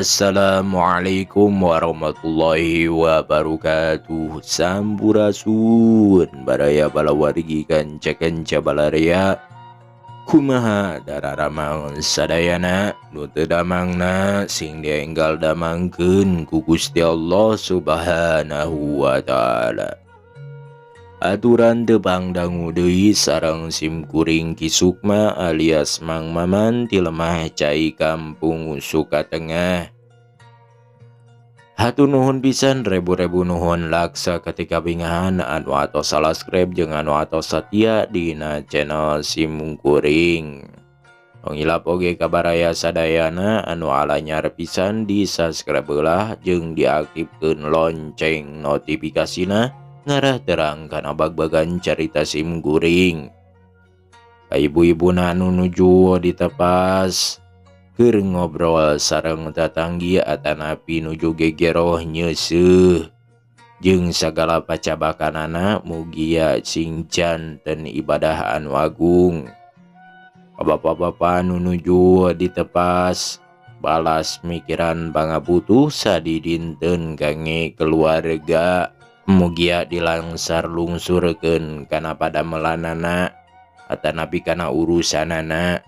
Assalamualaikum warahmatullahi wabarakatuh. Sampurasun baraya balawargi kanca-kanca balarea. Kumaha dararamang sadayana? Nu teu damangna sing dienggal damangkeun ku Gusti Allah Subhanahu wa taala. Aturan tepang dangu deui sareng sim kuring Ki Sukma alias Mang Maman ti lemah cai kampung Sukatengah. Hatur nuhun pisan, rebu-rebu nuhun laksa ketika bingahan anu atos subscribe jeung anu atos satia dina channel sim kuring. Tong hilap oge ka baraya sadayana anu alanyar pisan di subscribe lah jeung diaktifkeun lonceng notifikasina ngarah terang kana bag-bagan carita sim kuring. Ka ibu-ibuna anu nuju ditepas keur ngobrol sareng tatanggi atanapi nuju gegeroh nyeuseuh jeung sagala pacabakanana, mugia sing janten ibadah anu agung. Bapak-bapak anu nuju ditepas balas mikiran pangabutuh sadidinten kangge keluarga, mugia dilangsar lungsurkeun kana padamelanana atanapi kana urusanana.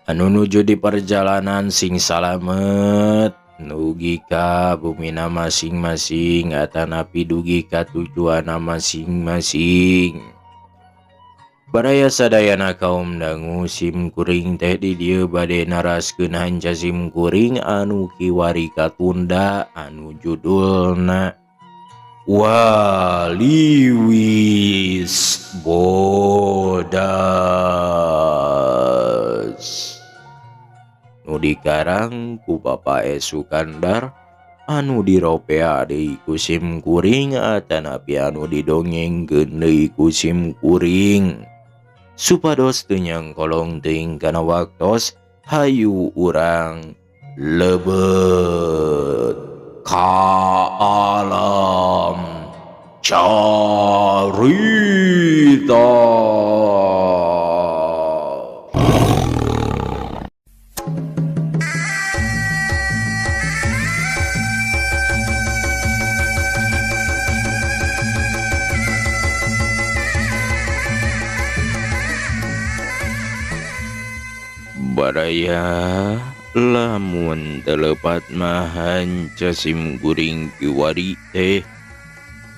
Anu nuju di perjalanan sing salamet dugi ka bumina masing-masing atanapi dugi ka tujuanna masing-masing. Baraya sadayana kaum dangu, sim kuring teh di dieu bade naraskeun hanca sim kuring anu kiwari katunda anu judulna Waliwis Bodas, nu dikarang ku Bapak E Sukandar, anu diropea deui ku sim kuring atanapi anu didongengkeun deui ku sim kuring. Supados teu nyangkolong teuing kana waktos, hayu urang lebet ka alam carita. Baraya, lamun teu lepat mah hanca sim kuring kiwari teh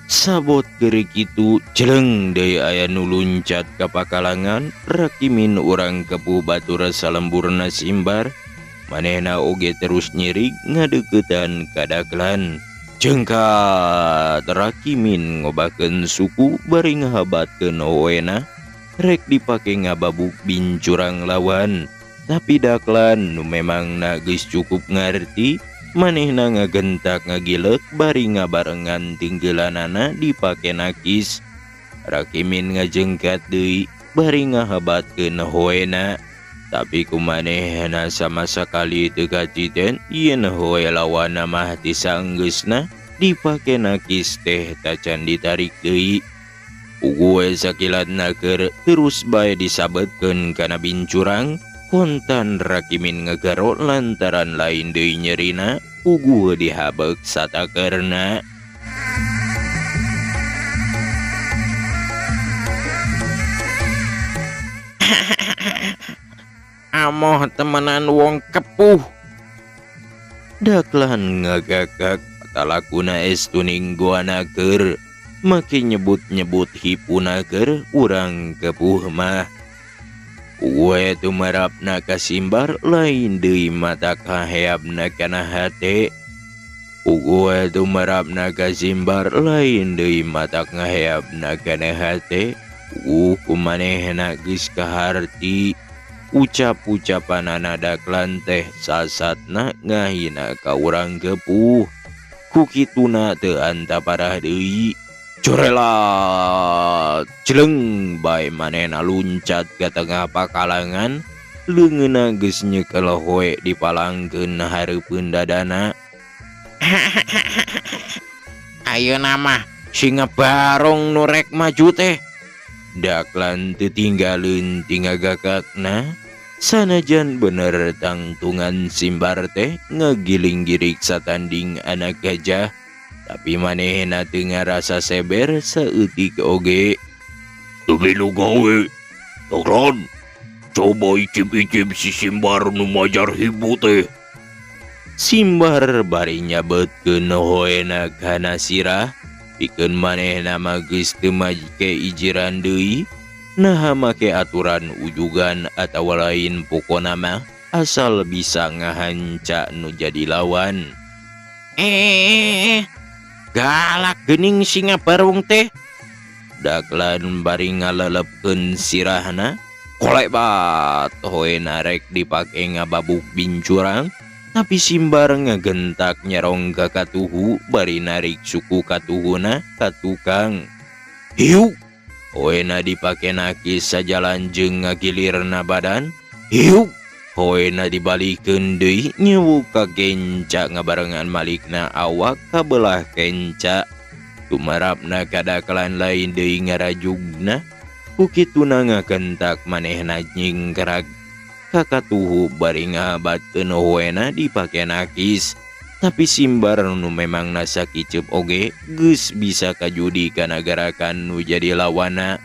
sabot keur kitu jeleng deui aya nu luncat ka pakalangan. Rakimin urang kepuh batur salemburna simbar, manehna oge terus nyirig ngadeuketan ka Daklan. Jengkat Rakimin ngobahkeun suku bari ngahabatkeun hoena rek dipake ngababuk bincurang lawan. Tapi Daklan nu memangna geus cukup ngarti, manehna ngagentak ngagilek bari ngabarengan tinggelanana dipake nakis. Rakimin ngajengkat deui bari ngahabatkeun hoena, tapi kumanehna sama sakali teu kaciten yen hoe lawanna mah ti sanggeusna dipake nakis teh tacan ditarik deui. Puguh we sakilat naker terus bae disabetkeun kana bincurang. Kontan Rakimin ngagaro lantaran lain deui nyerina, puguh dihabek satakerna. Amoh temenan wong kepuh. Daklan ngagagak talakuna estu ningguana keur make nyebut-nyebut hipuna keur urang kepuh mah. Gue tumarapna kasimbar lain deui mata kaheabna kana hate. Gue tumarapna kasimbar lain deui mata ngaheabna kana hate. Kumanehna geus kaharti ucap-ucapanana Daklan teh sasatna ngahina ka urang kepuh. Ku kituna teu antaparah deui. Corelat jeleng bae manehna luncat ka tengah pakalangan, leungeunna geus nyekel hoe dipalangkeun hareupeun dadana. Ayeuna mah singa barong nu rek maju teh. Daklan teu tinggaleun ti ngagagakna. Sanajan bener tangtungan Simbar teh ngagiling-girik satanding anak gajah, tapi manehna teu ngarasa seber saeutik oge. Teu milu gawe. Dahlan, coba icip-icip si Simbar nu majar hibu teh. Simbar bari nyabetkeun hoena kana sirah, pikeun manehna mah geus teu make ijiran deui. Naha make aturan ujugan atawa lain pokona mah asal bisa ngahanca nu jadi lawan. Galak geuning singa barung teh. Dahlan bari ngalelepkeun sirahna, kolebat hoena rek dipake ngababuk bincurang, tapi Simbar ngagentak nyerong ka katuhu bari narik suku katuhuna ka tukang. Hiuk! Hoena dipake nakis sajalan jeung ngagilirna badan. Hiuk! Hoena dibalikeun deui nyewuk ka kenca ngabarengan malikna awak kabelah kenca. Tumarapna kadaklan lain deui ngarajugna. Ku kituna ngagentak manehna nyingkrag ka katuhu bari ngahabatkeun hoena dipake nakis. Tapi Simbar nu memang nasa kiceup oge geus bisa kajudi kana gerakan nu jadi lawana.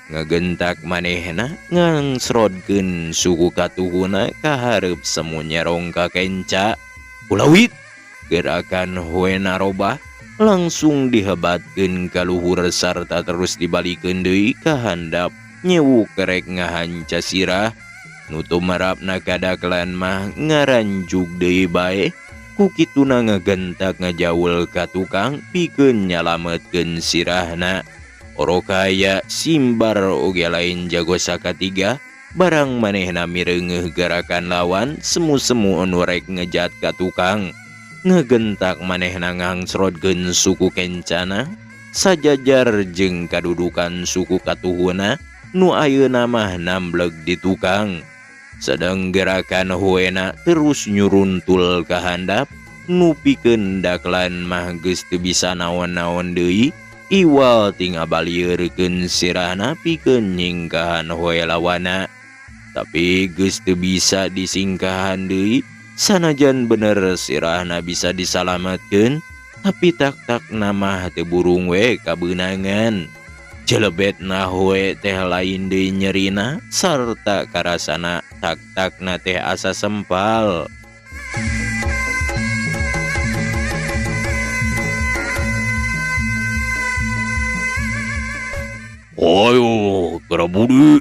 Ngagentak manehna ngangsrodkeun suku katuhuna ka hareup semu nyerong ka kenca. Ulawit! Gerakan hoena robah langsung dihebatkeun ka luhur sarta terus dibalikeun deui ka handap nyewuk rek ngahanca sirah. Nu tumarapna kadaklan mah ngaranjug deui bae. Ku kituna ngagentak ngajaul ka tukang pikeun nyalametkeun sirahna. Orokaya Simbar oge lain jago sakatiga, barang manehna mireungeuh gerakan lawan semu-semu anu rek ngejat ka tukang. Ngagentak manehna ngangsrodkeun suku kencana sajajar jeung kadudukan suku katuhuna nu ayeuna mah nambleg di tukang. Sedang gerakan hoena terus nyuruntul ka handap, nu pikeun daklan mah geus teu bisa naon-naon deui, iwal ti ngabalieurkeun sirahna pikeun nyingkahan hoe lawana. Tapi geus teu bisa disingkahan deui, sanajan bener sirahna bisa disalametkeun, tapi tak-takna mah teu burung we kabeunangan. Jelebetna hoe teh lain deui nyerina sarta karasana tak-takna teh asa sempal. Ayo, Kerabudi.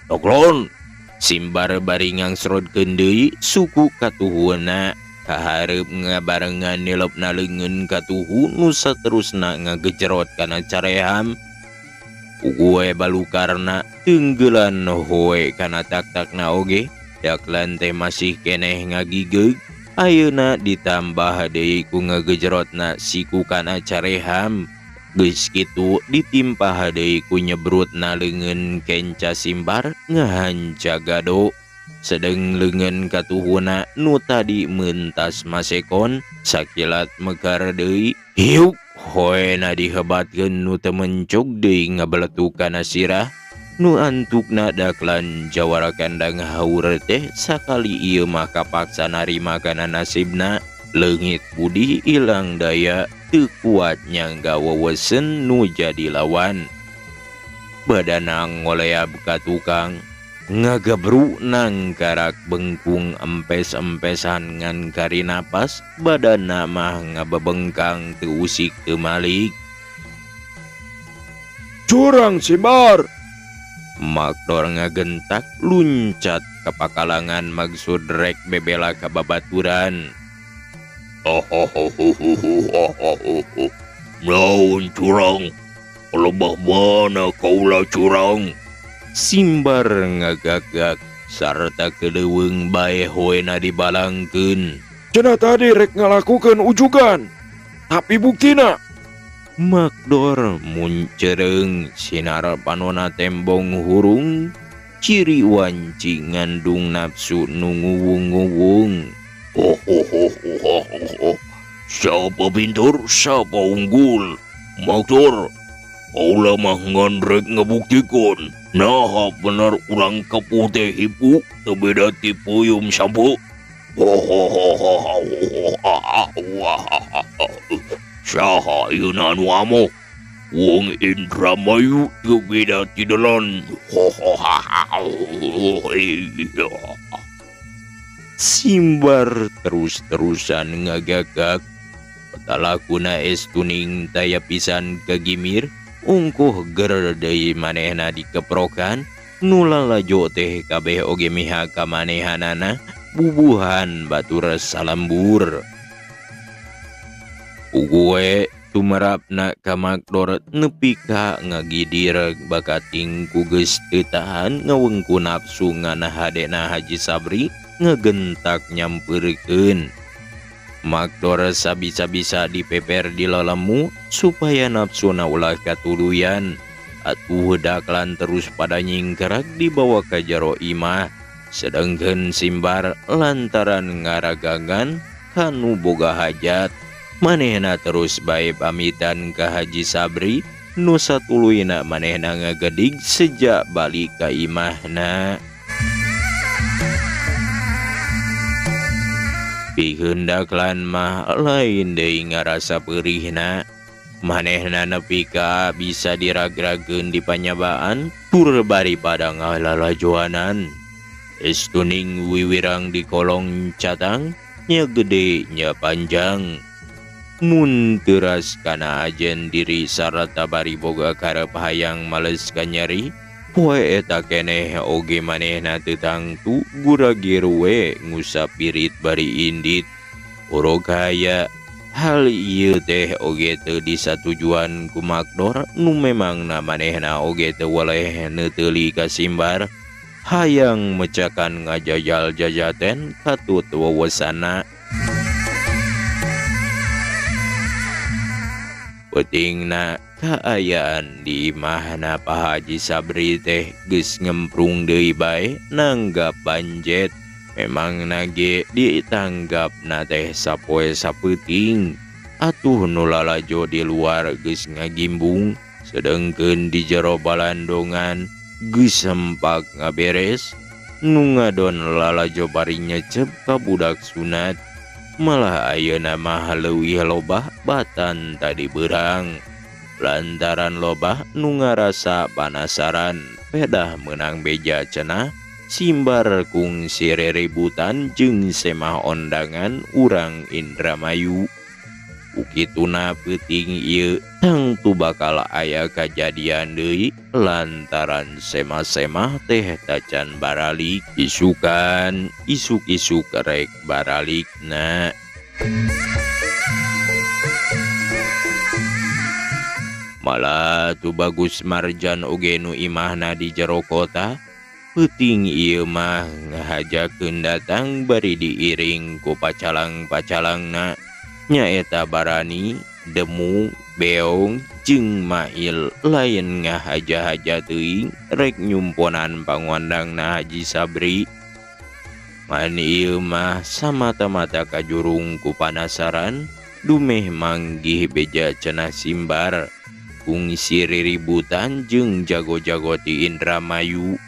Dahlan. Simbar bari ngangsrodkeun deui suku katuhuna kahareup ngabarengan nilepna leungeun katuhu nu saterusna ngagejerot kana careham. Ugue balukarna tenggelan hoe kana tak-takna oge daklan teh masih keneh ngagigeug. Ayeuna ditambah deui ku ngagejerotna siku kana careham. Geus kitu ditimpah deui ku nyebrutna leungeun kenca Simbar ngahanca gado. Sedeng leungeun katuhuna nu tadi mentas masekon sakilat mekar deui. Hiuk! Hoena dihebatkeun nu teu mencog deui ngabeletuk kana sirah. Nu antukna daklan jawara kandang haur teh sakali ieu mah kapaksa narima kana nasibna. Leungit budi ilang daya teu kuat nyangga wewesen nu jadi lawan. Badana ngoleab ka tukang ngagebru nangkarak bengkung empes-empesan ngan kari napas, badana mah ngabebengkang teu usik teu malik. Curang Simbar! Makdor ngagentak luncat ka pakalangan maksud rek bebela ka babaturan. Naon curang? Lebah mana kaula curang? Simbar ngagagak sarta keleuweung bae hoena dibalangkeun. Cenah tadi rek ngalakukeun ujugan, tapi buktina. Makdor muncereung sinar panona tembong hurung, ciri wanci ngandung nafsu nu nguwung-nguwung. Siapa pintur, siapa unggul? Makdor, Kaula mah ngan rek ngabuktikeun naha bener urang kepuh teh hipu teu beda ti peuyeum sampeu. Saha ieu anu amoh? Wong Indramayu teu beda ti delan. Simbar terus-terusan ngagagak. Petalakuna Estuning taya pisan kagimir. Ungkuh ger deui manehna dikeprokan. Nu lalajo teh kabeh oge miha ka manehanana bubuhan batur salembur. Ugue tumerapna ka Makdor nepi ka ngagidir bakating ku geus teu tahan ngawengku nafsu nganah hadena Haji Sabri ngegentak nyampeurkeun. Makdor sabisa-bisa dipeper di lelemu supaya nafsuna ulah katuluyan. Atuh daklan terus pada nyingkerak dibawa ka jero imah. Sedengkeun Simbar lantaran ngaragangan kanu boga hajat. Manehna terus bae pamitan ka Haji Sabri nu satuluyna manehna ngagedig sejak balik ka imahna. Pikeun daklan mah lain deui ngarasa peurihna. Manehna nepi ka bisa diragrageun di panyabaan tur bari pada ngalalajoanan. Estuning wiwirang di kolong catang nya gede nya panjang. Mun teras kana ajen diri sarata bari boga karep hayang males kanyeri, poe eta keneh oge manehna teu tangtu guragir we ngusap pirit bari indit. Orok haya hal ieu teh oge teu disatujuan ku Makdor nu memangna manehna oge teu weleh neuteuli ka Simbar. Hayang mecakan ngajajal jajaten katut wewesana. Peutingna kaayaan di imahna Pak Haji Sabri teh geus ngemprung deui bae nanggap banjet. Memang nage ditanggapna teh sapoe sapeuting. Atuh nu lalajo di luar geus ngagimbung, sedengkeun di jero balandongan geus sempak ngaberes. Nu ngadon lalajo bari nyecep ka budak sunat. Malah ayeuna mah leuwih lobah batan tadi beurang. Lantaran lobah nu ngarasa panasaran pedah meunang beja cenah Simbar kungsi reributan jeung semah ondangan urang Indramayu. Ukituna peuting ieu tangtu bakal aya kajadian deui lantaran semah-semah teh tacan baralik isukan isuk-isuk rek baralikna. Malah tu Bagus Marjan oge nu imahna di jero kota peuting ieu mah ngahajakeun datang bari diiring ku pacalang-pacalangna. Nyaeta Barani, Demu, Beong, jeung Mail lain ngahaja-haja teuing rek nyumponan pangondangna Haji Sabri. Ngan ieu mah samata-mata kajurung ku panasaran dumeh manggih beja cenah Simbar. Kungsi riributan jeung jago-jago ti Indramayu.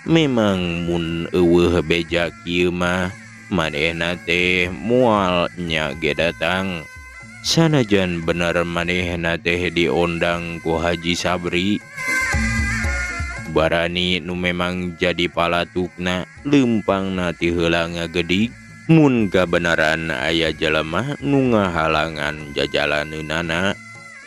Memang mun eueuh beja kieu mah manehna teh moal nya ge datang. Sanajan bener manehna teh diondang ku Haji Sabri. Barani nu memang jadi palatukna leumpangna ti heula ngagedig mun kabeneran aya jelema nu ngahalangan jajalaneunana.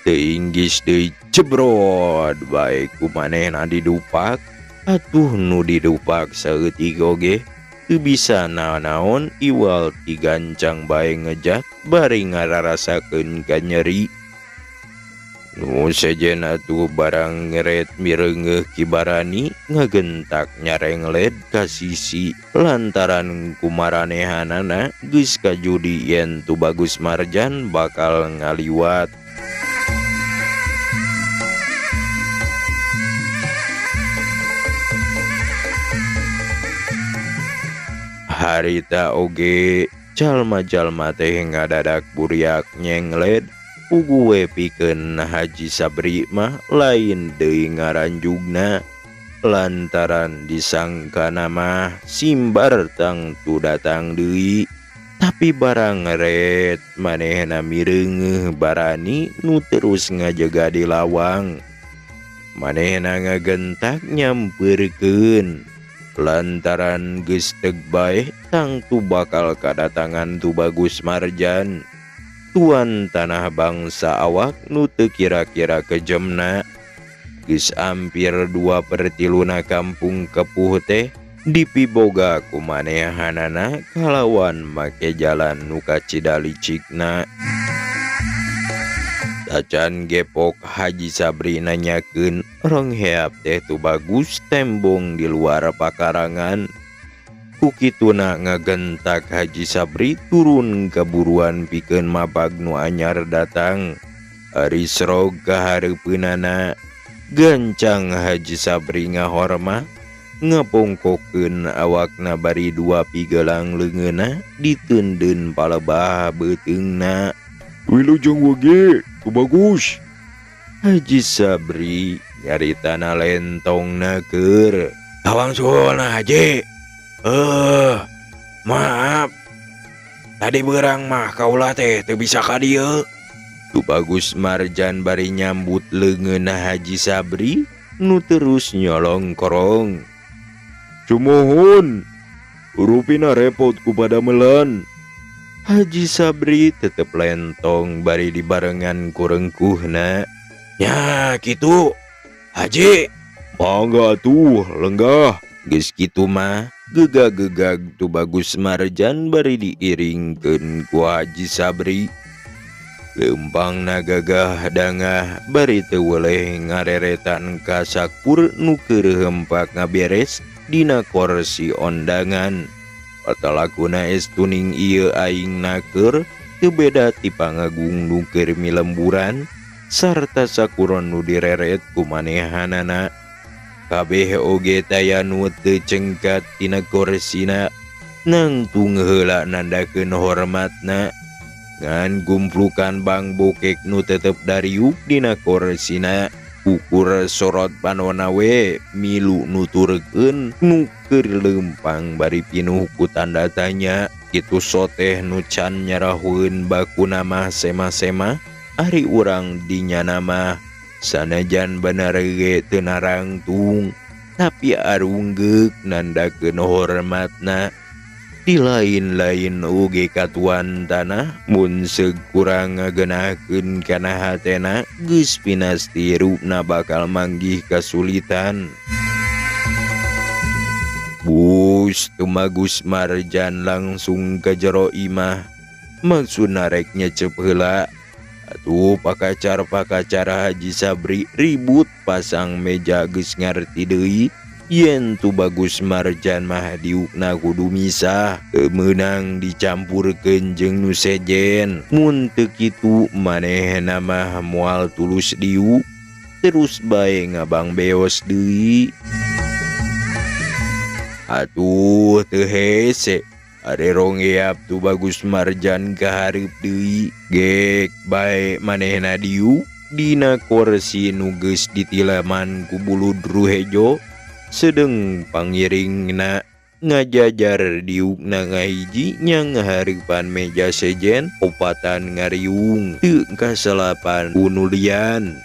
Teu inggis deui jebrot bae ku manehna didupak. Atuh nu didupak saeutik oge teu bisa naon-naon iwal tigancang bae ngejat bari ngararasakeun ka nyeri. Nu sejen atuh barang ngeret mireungeuh Ki Barani ngagentak nyarengled ka sisi lantaran kumaranehanana geus kajudi yen Tubagus Marjan bakal ngaliwat. Harita oge jalma-jalma teh ngadadak buriak nyengled Puguh we pikeun Haji Sabri mah lain deui ngaranjugna lantaran disangkana mah Simbar tangtu datang deui. Tapi barang ret manehna mireungeuh Barani nu terus ngajega di lawang. Manehna ngagentak nyampeurkeun lantaran geus teg bae tangtu bakal kadatangan Tubagus Marjan. Tuan tanah bangsa awak nu teu kira-kira kejemna. Geus ampir 2/3 kampung Kepuh teh dipiboga ku manehanana kalawan make jalan nu kacida licikna. Tacan gepok Haji Sabri nanyakeun rongheap teh Tubagus tembong di luar pakarangan. Ku kituna ngagentak Haji Sabri turun kaburuan pikeun mabag nu anyar datang. Ari srog kahareupeunana gancang Haji Sabri ngahormah ngapongkokeun awakna bari dua pigelang leungeunna diteundeun palebah beuteungna. Wilujeng wage, Tubagus. Haji Sabri nyaritana lentongna keur. Kawangsulna Haji. Maaf. Tadi beurang mah kaula teh teu bisa ka dieu. Tubagus Marjan bari nyambut leungeunna Haji Sabri nu terus nyolongkorong. Cumuhun, rupina repot ku padamelan. Haji Sabri tetep lentong bari dibarengan ku rengkuhna. Ya kitu, Haji. Mangga atuh, lenggah. Geus kitu mah gegag-gegag Tubagus Marjan bari diiringkeun ku Haji Sabri. Leumpangna gagah dangah bari teu weleh ngareretan ka sakur nu keur hempak ngaberes dina korsi ondangan. Patalakuna estuning ieu aing naker teu beda ti pangagung nu keur milemburan sarta sakuron nu direret ku manehanana. Kabeh oge taya nu teu cengkat tina korsina nangtung heula nandakeun hormatna. Ngan gumplukan bang bokek nu tetep dariuk dina korsina. Ukur sorot panona we milu nuturkeun nu keur leumpang bari pinuh ku tanda tanya. Kitu soteh nu can nyarahueun bakuna mah sema-sema ari urang dinyana mah sanajan bener ge teu narangtung tapi arunggeuk nandakeun hormatna. Di lain-lain oge katuan tanah mun seug kurang ngagenakeun kana hatena geus pinasti rupna bakal manggih kasulitan. Bus Tumagus Marjan langsung ke jero imah maksudna rek nyecep heula. Atuh pakacar-pakacar Haji Sabri ribut pasang meja geus ngarti deui yen Tubagus Marjan mah diukna kudu misah teu meunang dicampurkeun jeung nu sejen. Mun teu kitu manehna mah moal tulus diuk terus bae ngabang beos deui. Atuh teu hese Ari ronggeap Tubagus Marjan kahareup deui gek bae manehna diuk dina korsi nu geus ditilaman ku bulud ruhejo sedeng pangiringna ngajajar diukna ngahiji nya ngahareupan meja sejen opatan ngariung teu kasalapan unulian.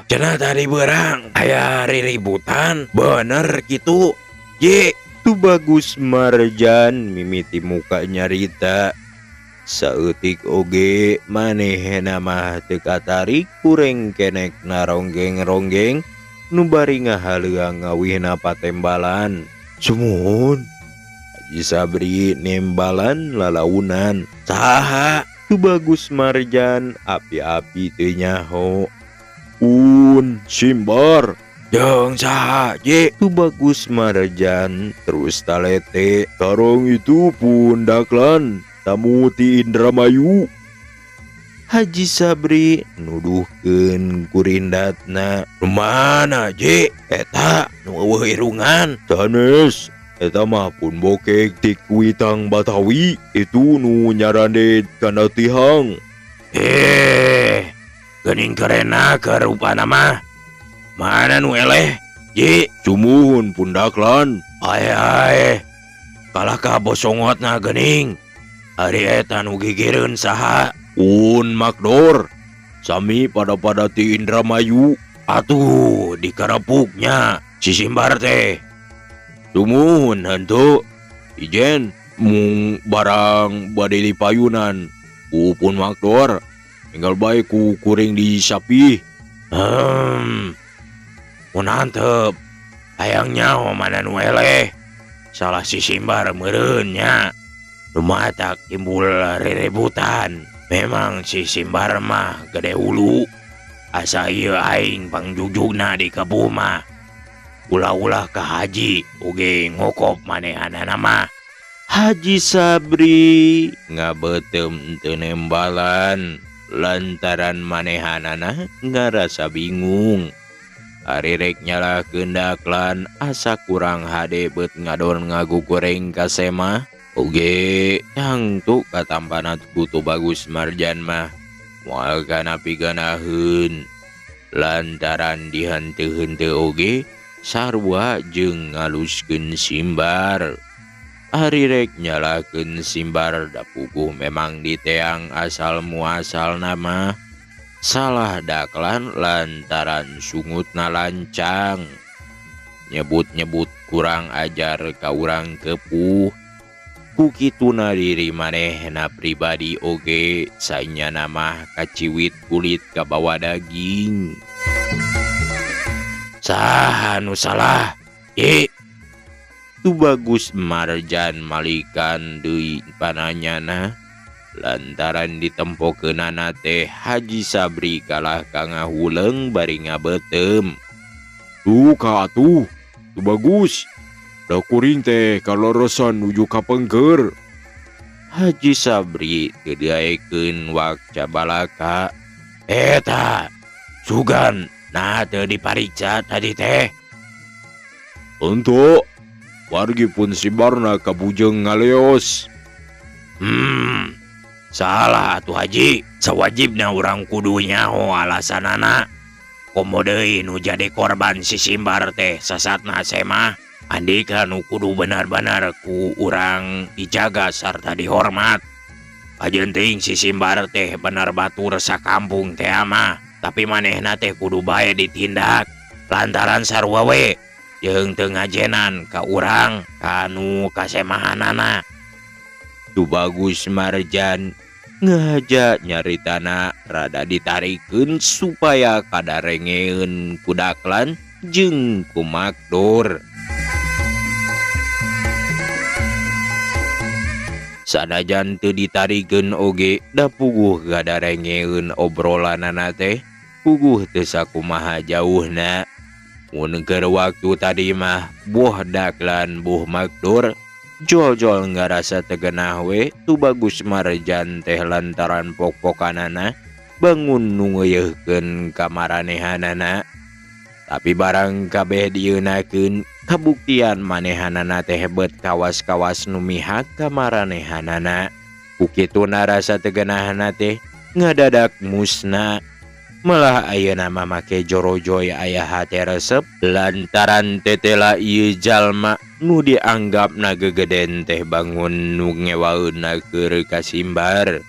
Cenah tadi beurang aya riributan bener kitu. Ye, Tubagus Marjan mimiti muka nyarita. Saeutik oge manehna mah teu katarik kureng kenek naronggeng-ronggeng nu bari ngahaleuang ngawihna patembalan. Sumuhun Haji Sabri nembalan lalaunan. Saha? Tubagus Marjan api-api teu nyaho. Un Simbar. Jeung saha, Ji? Tubagus Marjan terus talete. Tarong itu pun daklan tamu ti Indramayu. Haji Sabri nuduhkeun kurindatna. Nu mana, Ji? Eta nu eueuh irungan. Sanes. Eta mah pun bokek ti Kuitang Batawi itu nu nyarande kana tihang. Geuning kerena karupana mah. Mana nu eleh? Ji, Sumuhun pun Daklan. Ae ae. Kalah ka bosongotna geuning. Ari eta nu gigireun saha? Un Makdor. Sami pada-pada ti Indramayu. Atuh dikerepuknya si Simbar teh. Sumuhun henteu. Ijen mung barang bade dipayunan ku pun Makdor. Tinggal bae ku kuring disapih. Mun antep. Hayang nyaho mana nu eleh. Salah si Simbar meureun nya. Lumatak timbul reributan. Memang si Simbar mah gede hulu. Asa ieu aing pangjujugna di kebuma. Ulah-ulah ka haji oge ngokop manehanana mah. Haji Sabri ngabeuteum teu nembalan lantaran manehanana ngarasa bingung. Ari rek nyalahkeun Daklan asa kurang hade beut ngadon ngagugoreng ka semah. Oge tangtu katampana ku Tubagus Marjan mah moal kana piganaheun. Lantaran dihenteu-henteu oge sarua jeung ngaluskeun Simbar. Ari rek nyalahkeun Simbar da puguh memang diteang asal muasal nama. Salah Daklan lantaran sungutna lancang. Nyebut-nyebut kurang ajar ka urang kepuh. Ku kituna diri manehna pribadi oge sanyana mah kaciwit kulit kabawa daging. Saha nu salah? Ye. Tubagus Marjan malikan deui pananyana lantaran ditempokeunana teh Haji Sabri kalah ka ngahuleung bari ngabeuteum. Duh ka atuh, Tubagus. Da kuring teh kalorosan nuju ka pengker. Haji Sabri teu diaekeun wakca balaka. Eta sugan nah teu dipariksa tadi teh. Untuk wargi pun Simbarna kabujeng ngaleos. Salah atuh Haji. Sawajibna urang kudu nyaho alasanana. Komo deui nu jadi korban si Simbar teh sasatna semah. Andika nu kudu benar-benar ku urang dijaga sarta dihormat. Ajenting si Simbar teh bener batur sakampung teh mah, tapi manehna teh kudu bae ditindak lantaran sarua we jeung teu ngajenan ka urang kanu kasemahanana. Tubagus Marjan ngahaja nyaritana rada ditarikeun supaya kadarengeun ku Daklan jeung ku Makdor. Sanajan teu ditarikeun oge da puguh kadarengeun obrolanana teh puguh teu sakumaha jauhna. Mun keur waktu tadi mah buh Daklan buh Makdor jol-jol ngarasa tegenah we Tubagus Marjan teh lantaran pok-pokanana bangun nu ngeuyeurkeun ka maranehanana. Tapi barang kabeh dieunakeun kabuktian manehanana teh bet kawas-kawas nu mihak ka maranehanana. Ku kituna rasa tegenahna teh ngadadak musna. Malah ayeuna mah make jorojoy aya hate resep lantaran tetela ieu jalma nu dianggapna gegeden teh bangun nu ngewaeunna keur ka Simbar.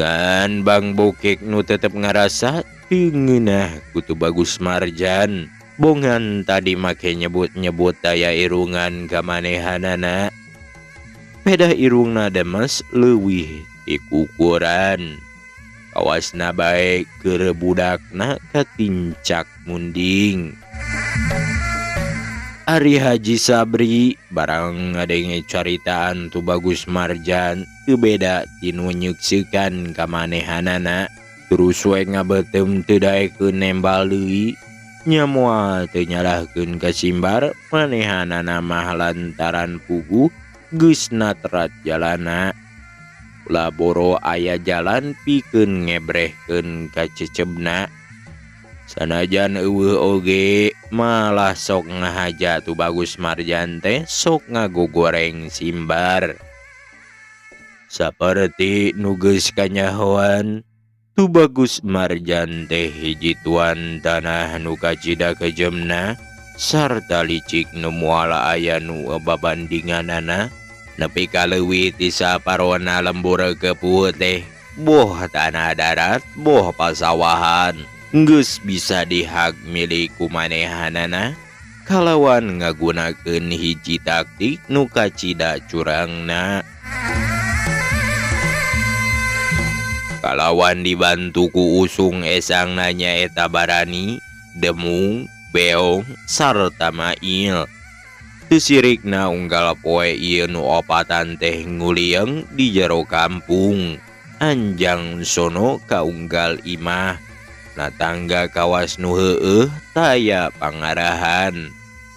Ngan Bang Bokek nu tetep ngarasa teu ngeunah ku Tubagus Marjan. Bongan tadi make nyebut-nyebut daya irungan ka manehanana. Pedah irungna demes leuwih dikukuran. Kawasna bae keur budakna katincak munding. Ari Haji Sabri barang ngadenge caritaan Tubagus Marjan teu beda tinu nyekseukan ka manehanana. Terus we ngabeuteum teu daekeun nembal deui. Nya moal teu nyalahkeun ka Simbar manehanana mah lantaran puguh geus natrat jalana. Ulah boro aya jalan pikeun ngebrehkeun ka cecebna. Sanajan eueuh oge malah sok ngahaja Tubagus Marjan teh sok ngagogoreng Simbar. Saperti nu geus kanyahoan, Tubagus Marjan teh hiji tuan tanah nu kacida kejemna sarta licik nu moal aya nu babandinganana nepi ka leuwih ti saparona lembur kepuh teh boh tanah darat boh pasawahan geus bisa dihak milik ku manehanana kalawan ngagunakeun hiji taktik nu kacida curangna. Kalawan dibantu ku usung esangna nyaeta Barani, Demung, Beong, sarta Mail. Teu sirikna unggal poe ieu nu opatan teh ngulieung di jero kampung. Anjang sono ka unggal imah. Na tangga kawas nu heueuh taya pangarahan.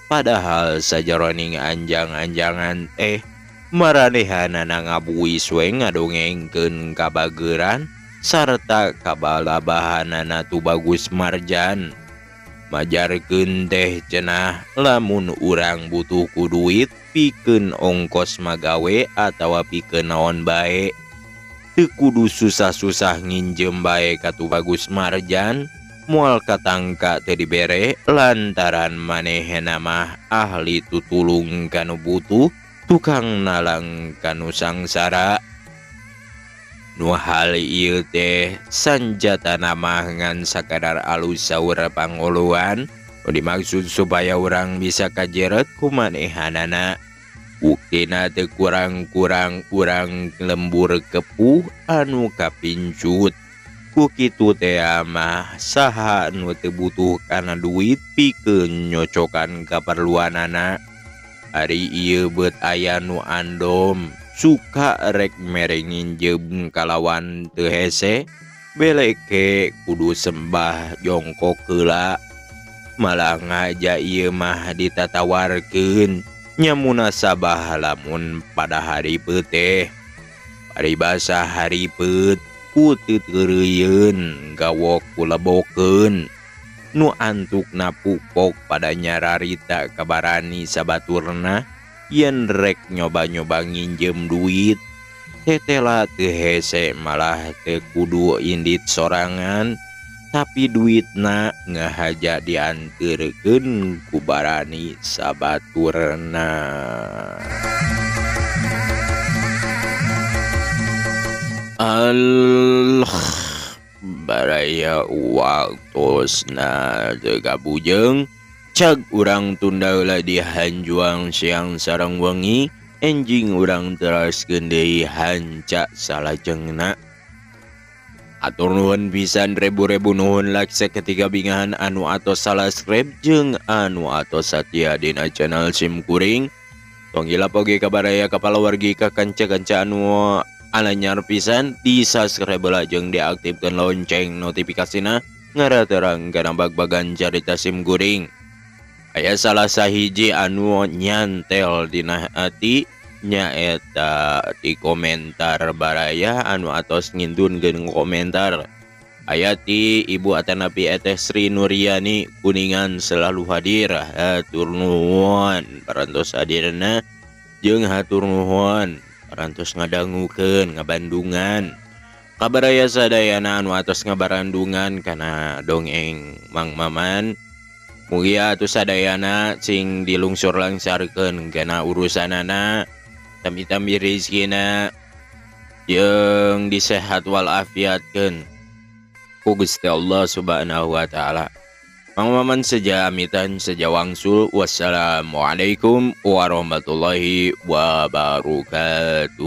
Padahal sajeroning anjang-anjangan teh maranehanana ngabuis we ngadongengkeun kabageran sarta kabalabahanana Tubagus Marjan. Majarkeun teh cenah lamun urang butuh ku duit pikeun ongkos magawe atawa pikeun naon bae. Teu kudu susah-susah nginjem bae ka Tubagus Marjan, moal katangka teu dibere lantaran manehna mah ahli tutulung kanu butuh, tukang nalang kanu sangsara. Nu hal ieu teh sanjatana mah ngan sakadar alus saur pangoluan, nu dimaksud supaya urang bisa kajeret ku manehanana. Buktina teu kurang-kurang urang lembur kepuh anu kapincut. Ku kitu teh mah saha nu teu butuh kana duit pikeun nyocokan kaperluanana. Ari ieu beut aya nu andom suka rek mere nginjem kalawan teu hese, beleke kudu sembah jongkok heula. Malah ngaja ieu mah ditatawarkeun nya munasabah lamun pada haripeuh teh. Paribasa haripeuh ku teu teureuyeuun gawok ku lebokeun. Nu antukna pupok pada nyararita kabarani sabaturna yen rek nyoba-nyoba nginjem duit. Tetela teu hese malah teu kudu indit sorangan, tapi duitna ngahaja dianterkeun ku barani sabaturna. Alh, baraya waktosna teu kabujeng. Cag urang tunda heula di hanjuang siang sareng wengi, enjing urang teraskeun deui hanca salajengna. Atur nuhun pisan rebu-rebu nuhun like seketika bingahan anu atos subscribe jeung anu atos satia dina channel sim kuring. Tong hilap oge kabaraya kapalawargi ka kanca-kanca anu alanyar pisan di subscribe lah jeung diaktifkan lonceng notifikasina ngaraterang kana bag-bagan carita sim kuring. Aya salah sahiji anu nyantel dina ati nyaeta di komentar baraya anu atos ngindunkeun komentar. Aya ti Ibu Atanapi Eteh Sri Nuriani Kuningan selalu hadir. Hatur nuhun parantos hadirna jeung hatur nuhun parantos ngadangukeun ngabandungan. Kabaraya sadayana anu atos ngabarandungan kana dongeng Mang Maman. Mugia atuh sadayana sing dilungsur langsarkeun kana urusanana, tambi-tambi rezekina jeung disehat walafiatkeun ku Gusti Allah Subhanahu wa taala. Mang Maman seja amitan seja wangsul. Wassalamualaikum warahmatullahi wabarakatuh.